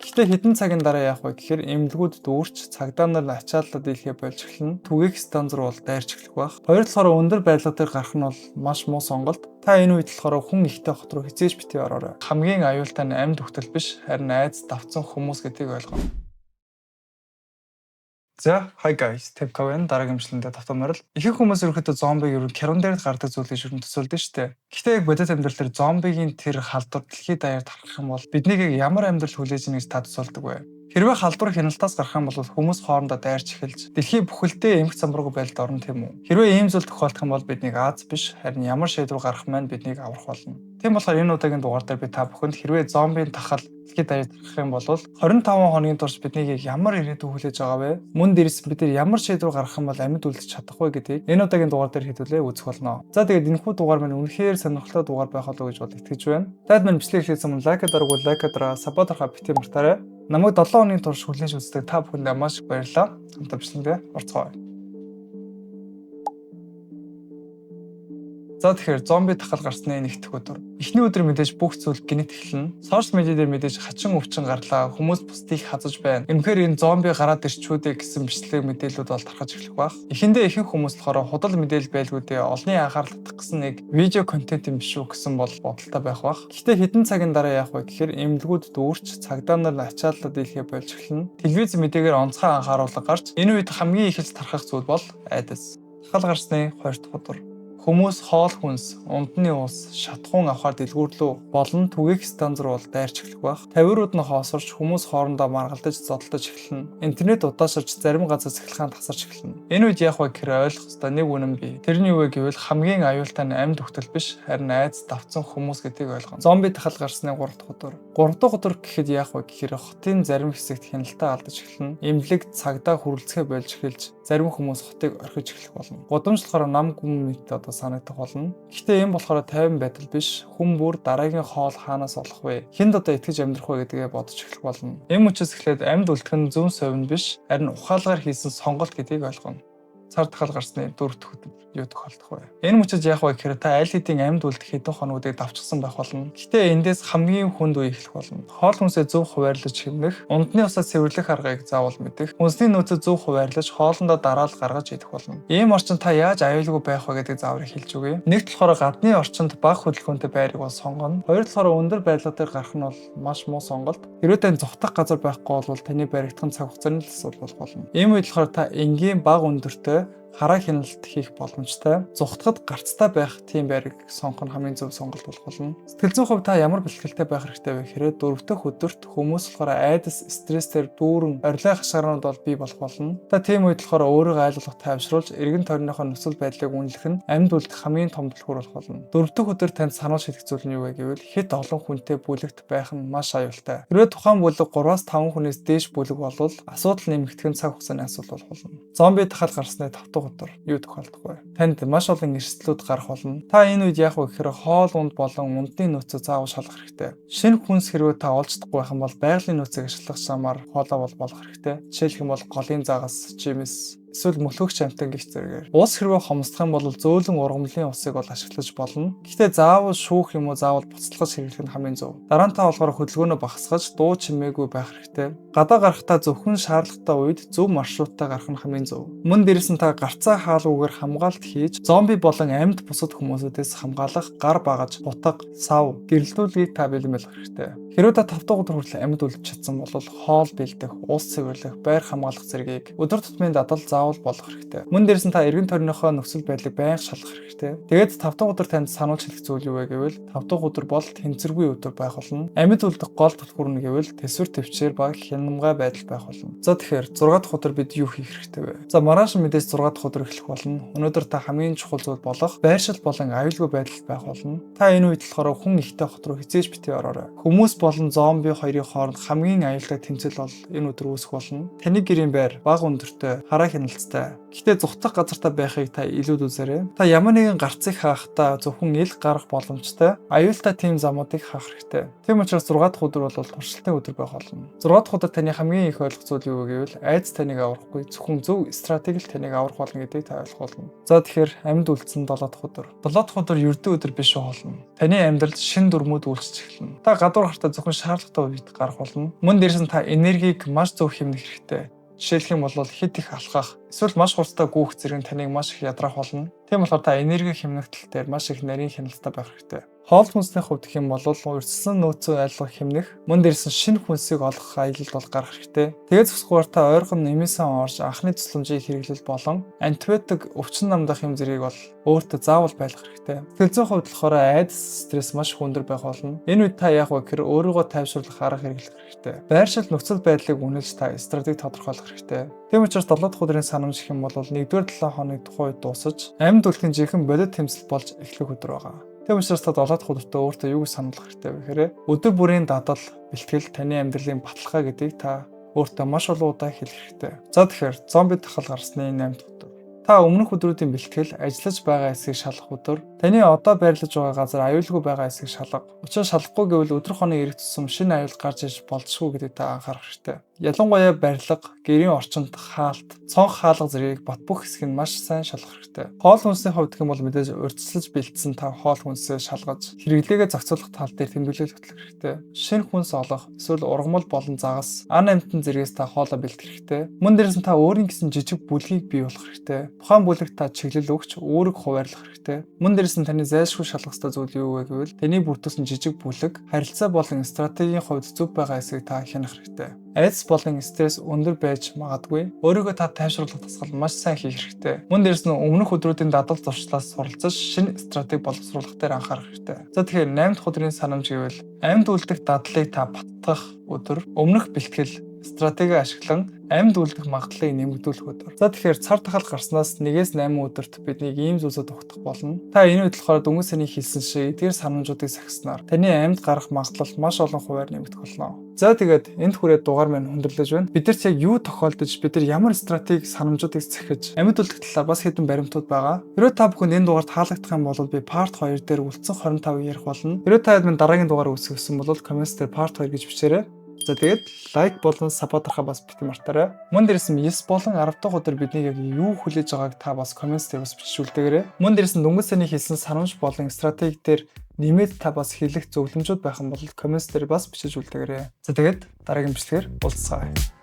Гэхдээ хэдэн цагийн дараа яах вэ гэхээр эмнэлгүүд дүүрч, цагдаа нар ачааллаа дийлхээ болж эхэлнэ. Түгээх станц руу бол дайрч эхлэх байх. Хоёр талаараа өндөр барилга дээр гарах нь бол маш муу сонголт. Та энэ үед болохоор хүн ихтэй хот руу хэзээ ч битгий ороорой. Хамгийн аюултай нь амьд хүртэл биш, харин айдас давтсан хүмүүс гэдгийг ойлгоно. За, hi guys, Tepka байна. Дараагийн бичлэгэндээ тавтан морил. Ихэнх хүмүүс ерөнхийдөө зомбиг ер нь кинон дээр гардаг зүйл гэж ер нь төсөөлдөг шүү дээ. Гэхдээ яг бодит амьдрал дээр зомбигийн тэр халдвар дэлхийд даяар тархах юм бол биднийг яг ямар амьдрал хүлээж ийн гэж та төсөөлдөг вэ? Хэрвээ халдвар хяналтаас гарах юм бол хүмүүс хоорондоо дайрч эхэлж, дэлхий бүхэлдээ эмх самбаргүй байдалд орно, тийм үү? Хэрвээ ийм зүйл тохиолдох юм бол биднийг Аз биш, харин ямар шийдвэр гаргах маань биднийг аврах болно. Тийм болохоор энэ удаагийн дугаар дээр би та бүхэнд хэрвээ зомбийн тахал дэлхийд даяар тархах юм бол 25 хоногийн турш биднийг яг ямар ирээдүй хүлээж байгаа вэ? Мөн дээрээс бид нар ямар шийдвэр гаргах юм бол амьд үлдэж чадах вэ гэдгийг энэ удаагийн дугаар дээр хэдүүлээ үзэх болно. За, тэгээд энэхүү дугаар маань үнэхээр сонирхолтой дугаар байх болов уу гэж бол итгэж байна. Таад маань бичлэг эхлэхээс өмнө like дараагүй like дараа, sub дарахаа битгий мартаарай. Намайг 7 хоногийн турш хүлээж үздэг та бүхэндээ маш их баярлалаа. Хамтдаа бичлэгэндээ орцгоё. За, тэгэхээр зомби тахал гарсны нэг дэх өдөр. Эхний өдөр мэдээж бүх зүйл гэнэт эхэлнэ. Social media дээр мэдээж хачин өвчин гарлаа. Хүмүүс бусдыг хазаж байна. Үнэхээр энэ зомби гараад ирчүү дээ гэсэн бичлэг мэдээллүүд бол тархаж эхлэх байх. Эхэндээ ихэнх хүмүүс болохоор худал мэдээлэл байлгүй дээ, олонний анхаарал татах гэсэн нэг видео контент юм биш үү гэсэн бол бодолтой байх байх. Гэхдээ хэдэн цагийн дараа яах вэ гэхээр эмнэлгүүд дүүрч, цагдаа нар ачааллаа дийлхээ болж эхэлнэ. Телевиз мэдээгээр онцгой анхааруулга гарч, энэ үед хамгийн их тархах зүйл бол айдас. Тахал гарсны хоёр дахь өдөр. Хүмүүс хоол хүнс, ундны ус, шатахуун авахар дэлгүүрлүү болон түгээх станц руу бол дайрч эхлэх байх. Тавиурууд нь хоосорч, хүмүүс хоорондоо маргалдаж, зодолдож эхэлнэ. Интернет удаашарч, зарим газар цахилгаан тасарч эхэлнэ. Энэ үед яах вэ гэхээр ойлгох ёстой нэг үнэн бий. Тэр нь юу вэ гэвэл хамгийн аюултай нь амьд хүртэл биш, харин айдас давтсан хүмүүс гэдгийг ойлгоно. Зомби тахал гарсны 3 дахь өдөр. 3 дахь өдөр гэхэд яах вэ гэхээр хотын зарим хэсэгт хяналтаа алдаж эхэлнэ. Эмнэлэг, цагдаа хүрэлцэхээ болж эхэлж, зарим хүмүүс хотыг орхиж эхлэх болно. Гудамж болохоор нам гүм мэт одоо санагдах болно. Гэхдээ энэ болохоор тайван байдал биш. Хүн бүр дараагийн хоол хаанаас олох вэ? Хэнд одоо итгэж амьдрах вэ гэдгээ бодож эхлэх болно. Энэ мөчөөс эхлээд амьд үлдэх нь зөв совин биш, харин ухаалгаар хийсэн сонголт гэдгийг ойлгоно. Цар тахал гарсны дөрөв дэх өдөр юу тохиолдох вэ? Энэ мөчөд яах вэ гэхээр та аль хэдийн амьд үлдэх хэдэн хоногудыг давчсан байх болно. Гэхдээ эндээс хамгийн хүнд үе эхлэх болно. Хоол хүнсээ зөв хуваарлаж хэмнэх, ундны усаа цэвэрлэх аргыг заавал мэдэх, хүнсний нөөцөө зөв хуваарлаж хоолндоо дараал гаргаж идэх болно. Ийм орчинд та яаж аюулгүй байх вэ гэдэг зааврыг хэлж өгье. Нэг болохоор гадны орчинд бага хөдөлгөөнтэй байрыг бол сонгоно. Хоёр талаараа өндөр барилга дээр гарах нь бол маш муу сонголт. Хэрвээ тань зугтах газар байхгүй бол таны баригдах нь цаг хугацааны л асуудал болох болно. Ийм үед болохоор та энгийн бага өндөртэй хараа хяналт хийх боломжтой. Зугтахад гарцтай байх тийм байрыг сонгох нь хамгийн зөв сонголт болох болно. Сэтгэл зүйн хувьд та ямар бэлтгэлтэй байх хэрэгтэй вэ гэхээр дөрөв дэх өдөрт хүмүүс болохоор айдас, стрессээр дүүрэн орилой хашгирнууд бол бий болох болно. Та тийм үед болохоор өөрийгөө айл болох тайвшруулж, эргэн тойрныхоо нөхцөл байдлыг үнэлэх нь амьд үлдэх хамгийн том түлхүүр болох болно. Дөрөв дэх өдөр танд сануул шийдэх зүйл нь юу вэ гэвэл хэт олон хүнтэй бүлэгт байх нь маш аюултай. Хэрвээ тухайн бүлэг 3-5 хүнээс дээш бүлэг болвол асуудал нэмэгдэх нь цаг хугацааны асуудал болох болно. Зомби тахал гарсны 5 дахь өдөр юу тохиолдох вэ? Танд маш олон эрсдлүүд гарах болно. Та энэ үед яах вэ гэхээр хоол унд болон ундны нөөцөө заавал шалгах хэрэгтэй. Шинэ хүнс хэрвээ та олж чадахгүй байх юм бол байгалийн нөөцийг ашиглах замаар хоолоо бол болох хэрэгтэй. Жишээлх юм бол голын загас, жимс, эсвэл мөлхөөгч амьтан гэх зэрэгээр. Ус хэрвээ хомсдох юм бол зөөлөн ургамлын усыг бол ашиглаж болно. Гэхдээ заавал шүүх юм уу, заавал буцалгаж хэрэглэх нь хамгийн зөв. Дараа нь та болохоор хөдөлгөөнөө багасгаж, дуу чимээгүй байх хэрэгтэй. Гадаа гарахдаа зөвхөн шаардлагатай үед зөв маршруттай гарах нь хамгийн зөв. Мөн дээрээс нь та гарцаа хаалгүйгээр хамгаалалт хийж, зомби болон амьд бусад хүмүүсүүдээс хамгаалах гар багаж, хутга, сав, гэрэлтүүлгийг та бэлэн байх хэрэгтэй. Хэрвээ та 5 дахь өдөр хүртэл амьд үлдэж чадсан бол хоол бэлдэх, ус цэвэрлэх, байр хамгаалах зэргийг өдөр тутмын дадал заавал болох хэрэгтэй. Мөн дээрээс нь та эргэн тойрныхоо нөхцөл байдлыг байнга шалгах хэрэгтэй. Тэгээд 5 дахь өдөр танд сануулж хэлэх зүйл юу вэ гэвэл 5 дахь өдөр бол тэнцвэргүй өдөр байх болно. Амьд үлдэх гол түлхүүр нь гэвэл тэсвэр тэвчээр ба хянамгай байдал байх болно. За, тэгэхээр 6 дахь өдөр бид юу хийх хэрэгтэй вэ? За, маргааш мэдээж 6 дахь өдөр эхлэх болно. Өнөөдөр та хамгийн чухал зүйл болох байршил болон аюулгүй байдал байх болно. Та энэ үед болохоор хүн ихтэй хот руу хэзээ ч битгий ороорой. Хүмүүс болон зомби хоёрын хооронд хамгийн аюултай тэмцэл бол энэ өдөр үүсэх болно. Таны гэрийн байр бага өндөртэй, хараа хяналттай. Гэхдээ зугтах газартаа байхыг та илүүд үзээрэй. Та ямар нэгэн гарцыг хаахтаа зөвхөн ил гарах боломжтой, аюултай тийм замуудыг хаах хэрэгтэй. Тийм учраас 6 дахь өдөр бол туршилтын өдөр байх болно. 6 дахь өдөр хугацаанд таны хамгийн их ойлгох зүйл юу вэ гэвэл айдас таныг аврахгүй, зөвхөн зөв стратеги л таныг аврах болно гэдгийг та ойлгох болно. За, тэгэхээр амьд үлдсэн 7 дахь өдөр. 7 дахь өдөр ердөө өдөр биш болно. Таны амьдралд шинэ дүрмүүд үйлчилж эхэлнэ. Та гадуур гарахтаа зөвхөн шаардлагатай үед гарах болно. Мөн дээрээс нь та энергийг маш зөв хэмнэх хэрэгтэй. Жишээлэх юм бол хэт их алхах, эсвэл маш хурдтай гүйх зэрэг нь таныг маш их ядраах болно. Тийм болохоор та энерги хэмнэх тал дээр маш их нарийн хяналттай байх хэрэгтэй. Хоол хүнсний хувьд гэх юм бол урьдчилсан нөөцөө айлгах хэмнэх, мөн дээрээс нь шинэ хүнсийг олох аялалд бол гарах хэрэгтэй. Тэгээд зогсохгүйгээр та ойрхон нэмсэн орж анхны тусламжийг хэрэглэл болон антибиотик, өвчин намдах юм зэргийг бол өөртөө заавал байлгах хэрэгтэй. Сэтгэл зүйн хувьд болохоор айдас, стресс маш их өндөр байх болно. Энэ үед та яах вэ гэхээр өөрийгөө тайвшруулах арга хэрэглэх хэрэгтэй. Байршил, нөхцөл байдлыг үнэлж та стратеги тодорхойлох хэрэгтэй. Тийм учраас 7 дахь өдрийн санамж гэх юм бол 1-р 7 хоног тухайн үед дуусаж, амьд үлдэхийн жинхэнэ бодит тэмцэл болж эхлэх өдөр байгаа. Тийм учраас та 7 дахь өдөртөө өөртөө юу гэж сануулах хэрэгтэй вэ гэхээр өдөр бүрийн дадал, бэлтгэл таны амьдралын баталгаа гэдгийг та өөртөө маш олон удаа хэлэх хэрэгтэй. За, тэгэхээр зомби дахал гарсны 8 дахь өдөр. Та өмнөх өдрүүдийн бэлтгэл, ажиллаж байгаа хэсгийг шалгах өдөр. Таны одоо байрлаж байгаа газар аюулгүй байгаа хэсгийг шалга. Учир нь шалгахгүй гэвэл өдөр хоног ирэх тусам шинэ аюул гарч иж болзошгүй гэдгийг та анхаарах хэрэгтэй. Ялангуяа барилга, гэрийн орчинд хаалт, цонх, хаалга зэргийг бат бөх хэсгийг нь маш сайн шалгах хэрэгтэй. Хоол хүнсний хувьд гэх юм бол мэдээж урьдчилж бэлдсэн та хоол хүнсээ шалгаж, хэрэглээгээ зохицуулах тал дээр тэмдэглэл хөтлөх хэрэгтэй. Шинэ хүнс олох, эсвэл ургамал болон загас, ан амьтан зэргээс та хоолоо бэлтгэх хэрэгтэй. Мөн дээрээс нь та өөрийн гэсэн жижиг бүлгийг бий болгох хэрэгтэй. Тухайн бүлэгт та чиглэл өгч, үүрэг хуваарлах хэрэгтэй. Мөн дээрээс нь таны зайлшгүй шалгах ёстой зүйл юу вэ гэвэл таны бүрдүүлсэн жижиг бүлэг харилцаа болон стратегийн хувьд зөв байгаа эсэхийг та хянах хэрэгтэй. Айдас болон стресс өндөр байж магадгүй. Өөрийгөө та тайвшруулах дасгал маш сайн хийх хэрэгтэй. Мөн дээрээс нь өмнөх өдрүүдийн дадал зуршлаас суралцаж, шинэ стратеги боловсруулах дээр анхаарах хэрэгтэй. За, тэгэхээр 8 дахь өдрийн санамж гэвэл амьд үлдэх дадлыг та баттгах өдөр, өмнөх бэлтгэл, стратеги ашиглан амьд үлдэх магадлалыг нэмэгдүүлэх өдөр. За, тэгэхээр цар тахал гарснаас 1-ээс 8 өдөрт биднийг ийм зүйлсүүд угтах болно. Та энэ үед болохоор дөнгөж саяны хэлсэн шиг эдгээр санамжуудыг сахиснаар таны амьд гарах магадлал маш олон хувиар нэмэгдэх болно. За, тэгээд энд хүрээд дугаар маань өндөрлөж байна. Бид нарт яг юу тохиолдож, бид нар ямар стратеги санамжуудыг сахиж амьд үлдэх талаар бас хэдэн баримтууд байгаа. Хэрвээ та бүхэнд энэ дугаар таалагдах юм бол би part 2 дээр үлдсэн 25-ыг ярих болно. Хэрвээ та минь дараагийн дугаар үзэх гэсэн бол comment дээр part 2 гэж бичээрэй. За, тэгээд like болон sub дарахаа бас битгий мартаарай. Мөн дээрээс нь 9 болон 10 дахь өдөр биднийг яг юу хүлээж байгааг та бас comment дээр бас бичиж үлдээгээрэй. Мөн дээрээс нь дөнгөж саяны хэлсэн санамж болон стратеги дээр нэмээд та бас хэлэх зөвлөмжүүд байх юм бол comment дээр бас бичиж үлдээгээрэй. За, тэгээд дараагийн бичлэгээр уулзцгаая.